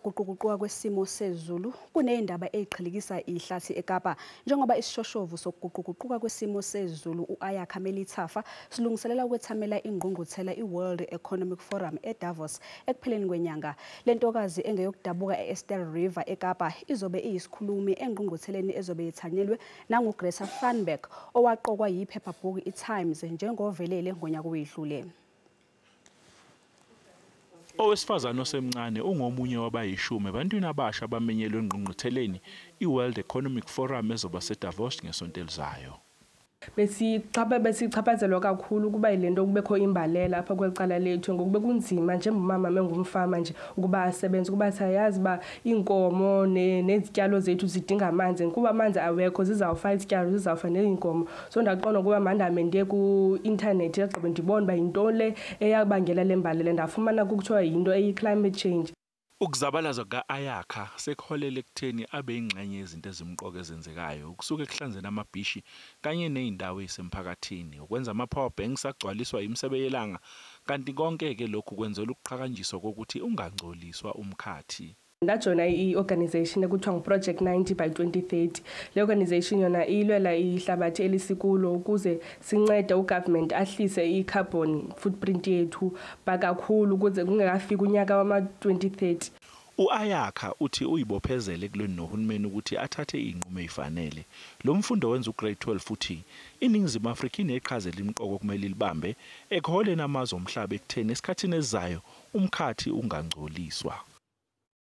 Ukuguquguquka kwesimo sezulu kuney'ndaba ey'qhilikisa ihlathi eKapa, njengoba isishoshovu sokuguquguquka kwesimo sezulu u-Ayakha Melithafa silungiselela ukwethamela ingqungquthela i-World Economic Forum eDavos ekupheleni kwenyanga. Le ntokazi engeyokudabuka e-Eerste River eKapa izobe iyisikhulumi engqungqutheleni ezobe yethanyelwe nanguGreta Thunberg, owaqokwa yiphephabhuku i-Times njengovelele ngonyaka owedlule. Owesifazane osemncane ungomunye wabayishumi ebantwini abasha abamenyelwe engqungqutheleni i-World Economic Forum ezoba seDavos ngesonto elizayo. Besichaphazelwa kakhulu kuba yilento kubekho imbalela apha kweli cala lethu, ngokube kunzima njengomama mengumfama nje ukuba asebenze, kuba siyayazi uba iinkomo nezityalo zethu zidinga amanzi, kuba amanzi awekho zizawufa izityalo, zizawufa neenkomo. So ndaqonda ukuba mandihambe ndiye ku-intanethi yagqibe ndibone uba yintoni le eyabangela le mbalela, ndafumana kuthiwa yinto eyi-climate change. Ukuzabalaza kuka-Ayakha sekuholele ekutheni abe yingxenye yezinto ezimqoka ezenzekayo, ukusuka ekuhlanzeni amabhishi kanye ney'ndawo ey'semphakathini, ukwenza ama-power banks agcwaliswa imisebe yelanga, kanti konke-ke lokhu kwenzelwa ukuqhakanjiswa kokuthi ungangcoliswa umkhathi. Ndajoyina i-organization ekuthiwa ngu-Project 90 by 2030. Le organization yona ilwela ihlabathi elisikulo ukuze sincede ugovernment ahlise i-carbon footprint yethu bakakhulu ukuze kungekafiki unyaka wama-2030. U-Ayakha uthi uyibophezele ekulweni nohulumeni ukuthi athathe iy'nqumo ey'fanele. Lo mfundo wenza ugrade 12 futhi iNingizimu Afrika ineqhaza elimqoka okumele ilibambe ekuholeni amazwe omhlaba ekutheni esikhathini esizayo umkhathi ungangcoliswa.